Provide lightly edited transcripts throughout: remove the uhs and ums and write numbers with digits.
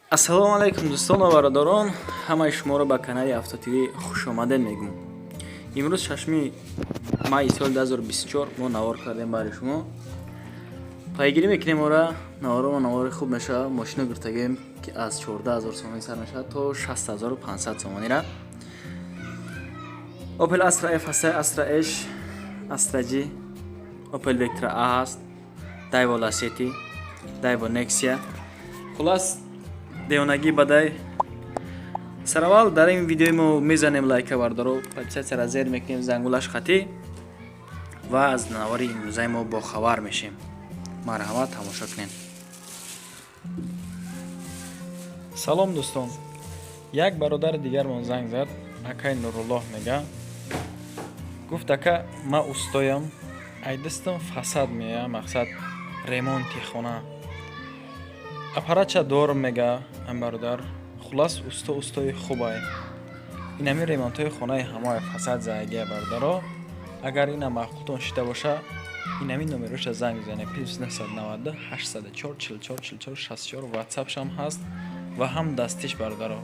Ассалому алайкум, дӯстон ва бародарон! Ҳамаи шуморо ба канали Авто ТВ хушомадед мегӯм. Имрӯз, 6 майи соли 2024, мо навор кардем барои шумо. Пайгирӣ мекунем ора наворо. Навори хуб мешавад. Мошино гирифтагем, ки аз 14 000 сомонӣ сар мешавад то 60 500 сомонира. Opel Astra F ҳаста, Astra H, Astra G, Opel Vectra A ҳаст, Daewoo Lacetti, Daewoo Nexia, хулас, девонагӣ бадай. Сараввал дар ин видеои мо мезанем лайка, бародаро, подписаться ра зер мекунем, зангулаш хатӣ, ва аз навори имрӯзаи мо бохабар мешем. Марҳамат, тамошо кунем. Салом, дӯстон! Як бародари дигармон занг зад, акай Нуруллоҳ мега. Гуфт: «Ака, ман устоям, айдастам фасад мея, мақсад, ремонти хона, аппаратча дорам», мега ан бародар. Хулас, усто, устои хубай. Инами ремонтҳои хонаи ҳамои фасад заягия, бародаро. Агар ина маъқултон шида боша, инами номероша занг бизанед: +992 804 44 44 64. Ватсапшам ҳаст ва ҳам дастиш, бародаро.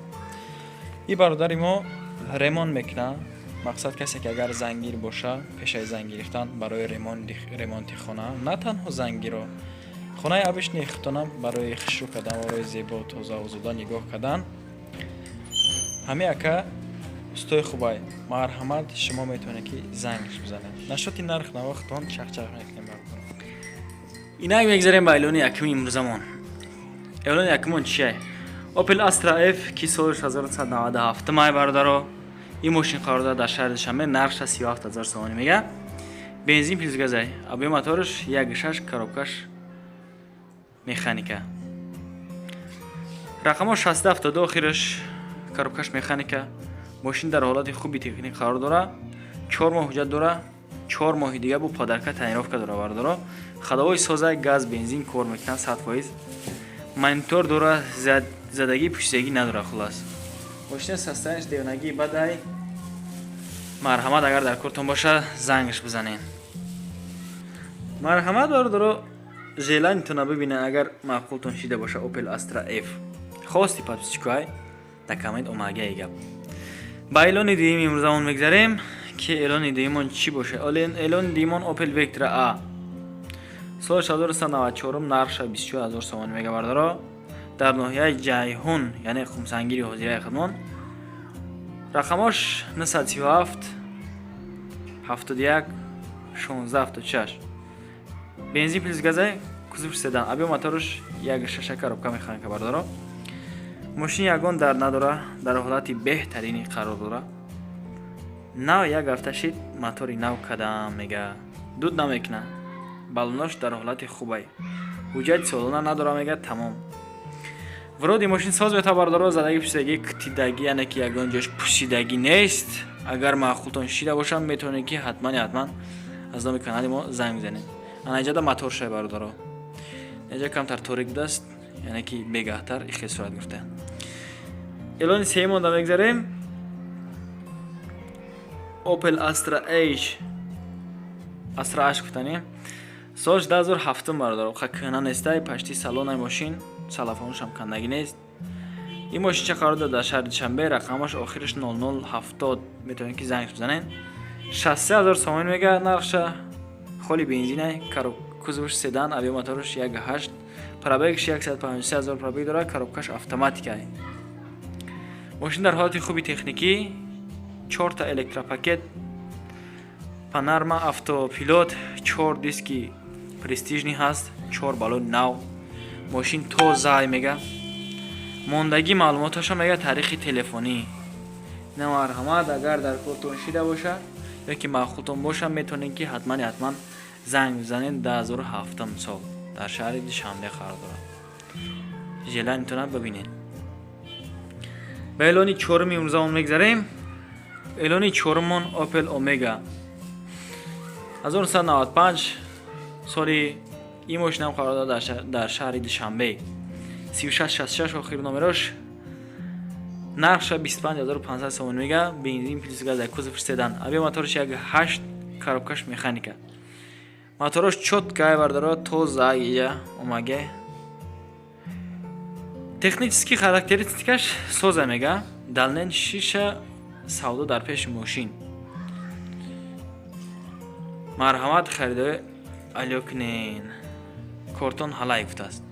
И бародари мо ремонт мекунад. Мақсад, касе ки агар зангир боша, пешаи занг гирифтан барои ремонти хона, на танҳо зангиро, хонаи обычный худтонам барои хушрӯ кардан, барои зебо, тоза, озода нигоҳ кардан, ҳамин ака устои хубай. Марҳамат, шумо метавонед, ки зангш бизанед. Насчёти нарх навохтон чахчах мекунем, бародар. Инак, мегзарем ба эълони якуми имрӯзамон. Эълони якумон чие? Opel Astra F, ки соли 1997 май, бародаро. Ин мошин қарор дорад дар шаҳри Душанбе, нархша 37 000 сомонӣ мега. Бензин плюс газай, объём мотораш 1,6, коробкаш механика, рақамҳо 672 охираш, коробкаш механика. Мошин дар ҳолати хуби техникӣ қарор дорад, 4 моҳ ҳуҷҷат дорад, 4 моҳи дига бо подарка тонировка дора, бародаро. Ходовой соза, газ, бензин кор мекунад 100%. Монитор дора, задагӣ, пӯшидагӣ надорад. Хулас, мошина состояниш девонагӣ бадай. Марҳамат, агар дар кортон боша, зангаш бизанед. Марҳамат, бародаро, желанитона бибинед. Агар маъқултон шида боша, Opel Astra F хости подписчикоай дар коммент омагияи гап. Ба эълони дуюм имрӯзамон мегзарем, ки эълони дуюмон чӣ боша? Эълони дуюмон Opel Vectra A, соли 1994, нархша 24 000 сомонӣ мега, бародаро. Дар ноҳияи Ҷайҳун, яъне Хумсангири ҳозираи худмон. Рақамош 937 71 16 76. Бензин плюс газай, кузов седан, объём мотораш 1,6, коробка механика, бародаро. Мошин ягон дар надора, дар ҳолати беҳтаринӣ қарор дора. Нав як ҳафта шид, мотори нав кадам мега, дуд намекуна, баллонош дар ҳолати хубай, ҳуҷҷати солона надора мега, тамом. Вроде мошин соз мета, бародаро, задагӣ, пӯшидагӣ, кутидагӣ, яъне ки ягон ҷош пӯшидагӣ нест. Агар маъқултон шида бошам, метавонед, ки ҳатман ҳатман аз номи канали мо занг бизанед. Ана иҷода мотор шай, бародаро. Инҷа камтар торик будааст, яъне ки бегаҳтар ихел сурат гирифта. Эълони сеюмонда мегзарем. Opel Astra H, Astra H гуфтанем, соли 2007, бародаро. Ха, кӯҳна нестай, пашти салонаи мошин салафонушам кандагӣ нест. Ин мошинча қарор дорад дар шаҳри Душанбе, рақамаш охираш 0070. Метавонед, ки зангш бизанед. 63 000 сомонӣ мега нархша. Холи бензинай, кузовш седан, объём мотораш 1,8, пробегш 153 000 пробег дорад, коробкаш автоматикай. Мошин дар ҳолати хуби техникӣ, чорта электропакет, панорама, автопилот, чор диски престижный ҳаст, чор баллони нав. Мошин тозай мега. Мондагӣ маълумоташа мега таърихи телефонӣ. На, марҳамат, агар дар кортон шида боша ё ки маъқултон боша, метавонед, ки ҳатман ҳатман занг бизанед. 2007 сол, дар шаҳри Душанбе қарор дорад. Желанитона бибинед. Ба эълони чоруми имрӯзамон мегзарем. Эълони чорумон Opel Omega, 1995 соли. Ин мошинам қарор дорад дар шаҳри Душанбе, 3666 охири номерош. Нархша 25 500 сомон мега. Бензин плюс газ, кузов седан, объём мотораш 1,8, коробкаш механика, мотораш чёткай, бардаро, тоза. Ия омаге. Технический характеристикаш соза мега, далнен шиша, савдо дар пеши мошин. Марҳамат, харидои, алё кунен. Кортон ҳалай гуфтааст.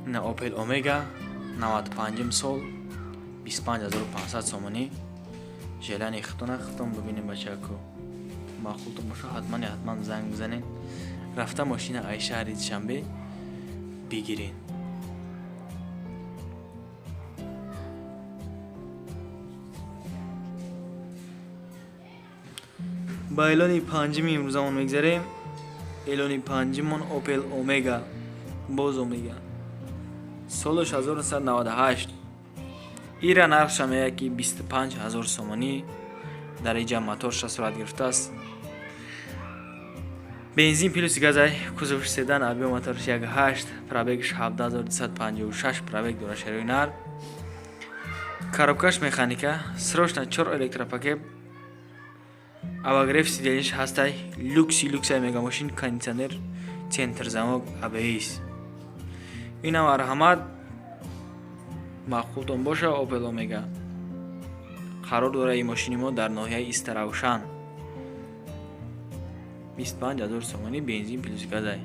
Ина Опел Омега, 95 сол, 25 500 сомонӣ. Желание худтона худтон бибинем, бачако. Маъқултон боша, ҳатман ҳатман занг бизанед, рафта мошина ай шаҳри Душанбе бигирен. Ба эълони панҷими имрӯзамон мегзарем. Эълони панҷимон Опел Омега, боз Омега, солаш 1998. Ира нархша меяд ки 25 ҳазор сомонӣ. Дар иҷа моторша сурат гирифтааст, бензин плюс газай, кузовш седан, объём моторш 1,8, пробегш 17 256 пробег дора. Шерои нар, коробкаш механика, срочно, чор электропакет, обогрев сиденьиш ҳастай, люкси люксай мега мошин, кондитсионер, центр замок, АБС. Инам марҳамат, маъқултон боша. Опел Омега қарор дора ин мошини мо дар ноҳияи Истаравшан. 25 ҳазор сомонӣ, бензин плюс газай,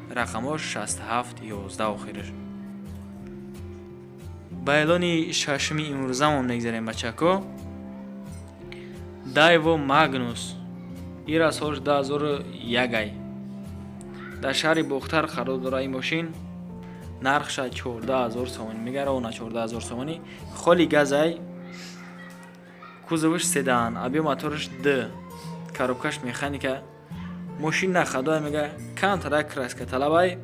рақамҳо 67 11 охираш. Ба эълони шашуми имрӯзамон мегзарем, бачако. Дайво Магнус, ира солш 2001 ай, дар шаҳри Бохтар қарор дора ин мошин. Нархша 14 ҳазор сомонӣ мега, ровно 14 ҳазор сомонӣ, холи газай, кузовш седан, объём моторш д, коробкаш механика. Мошин на ходовай мега, камтара краска талабай,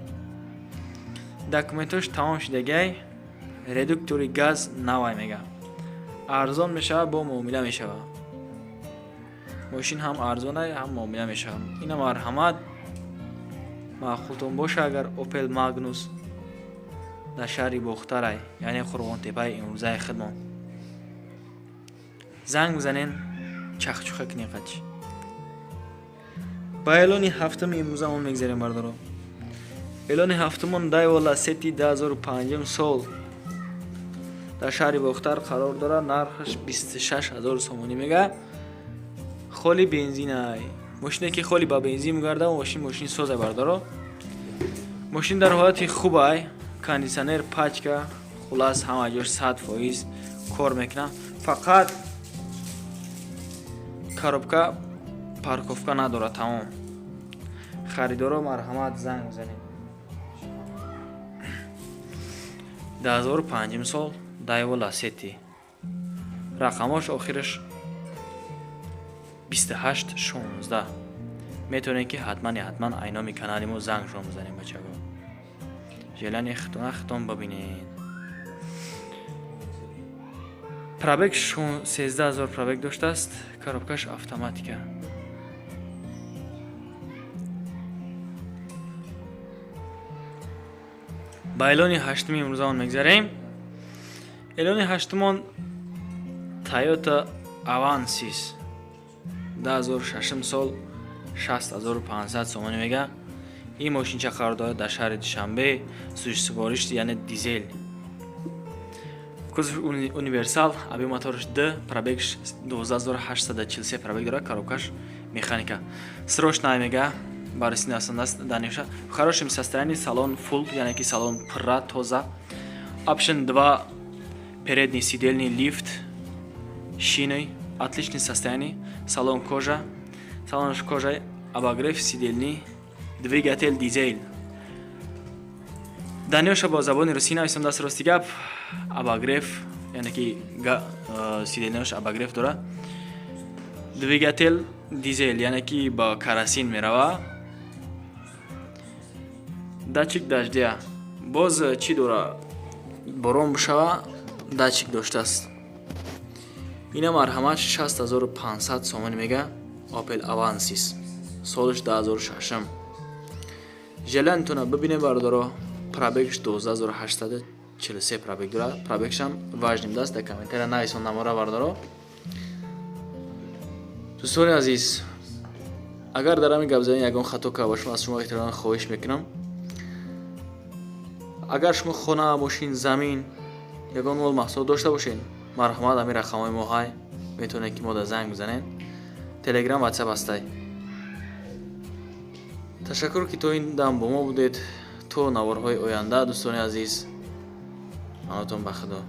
документош тамом шудагай, редуктори газ навай мега. Арзон мешавад, бо муомила мешавад. Мошин ҳам арзонай, ҳам муомила мешавад. Ина марҳамат, маъқултон боша агар. Опел Магнус дар шаҳри Бохтарай, яъне Қурғонтепаи имрӯзаи хидмон. Занг бизанен, чахчуха кунен қачи. Ба эълони ҳафтуми имрӯзамон мегзарем, бардоро. Эълони ҳафтумон Дайво Ласети, 2005 сол, дар шаҳри Бохтар қарор дорад. Нархаш 26 ҳазор сомонӣ мега, холи бензинай. Мошине ки холи ба бензин мегарда, мошин мошини созай, бардоро. Мошин дар ҳолати хубай, кондитсионер, пачка, хулас, ҳама ҷош 100% кор мекунад, фақат коробка парковка надорад, тамом. Харидоро, марҳамат, занг бизанед. 2005 сол, Дайво Ласети, рақамош охираш 28 16. Метавонед ки ҳатман ҳатман айноми канали мо зангшон бизанед, бачаго. Желание хитона хитон бибинед. Пробег 13 000 пробег доштааст, коробкаш автоматика. Ба эълони ҳаштуми имрӯзамон мегзарем. Эълони ҳаштумон Тойота Авансис, 2006 сол, 6500 сомонӣ мега. Ин мошинча қарор дорад дар шаҳри Душанбе, сӯзишвориш, яъне дизел, кузов универсал, объём моторш д, пробегш 12843 пробег дорад, коробкаш механика. Срочно мега, баррасӣ аст даниша. В хорошем состоянии, салон фул, яъне ки салон пурра, тоза. Option 2, передний сидельный лифт, шины отличный состояние, салон кожа, салонаш кожа, обогрев сидельный, двигатель дизель. Даниёша бо забони русӣ нависам даст. Рости гап, обогрев, яъне ки сидельныйош обогрев дорад, двигатель дизель, яъне ки ба керосин мерава, датчик дождя, боз чӣ дора, борон бишава, датчик доштааст. Ина марҳамат, 6500 сомонӣ мега. Опел Авансис, солаш 2006. Желание тона бибинем, бародаро. Пробегш 12843 пробег дорад. Пробегшам важный даст, дар комментария нависон намора, бародаро. Дӯстони азиз, агар дар ҳамин гапзанӣ ягон хато карда бошам, аз шумо эҳтироман хоҳиш мекунам. Агар шумо хона, мошин, замин, ягон мол маҳсулот дошта бошед, марҳамат, ҳамин рақамҳои мо ҳай, метавонед, ки мода занг бизанед. Телеграм, Ватсап ҳастай. Ташаккур, ки то ин дам бо мо будед. То наворҳои оянда, дӯстони азиз, паноҳтон ба Худо.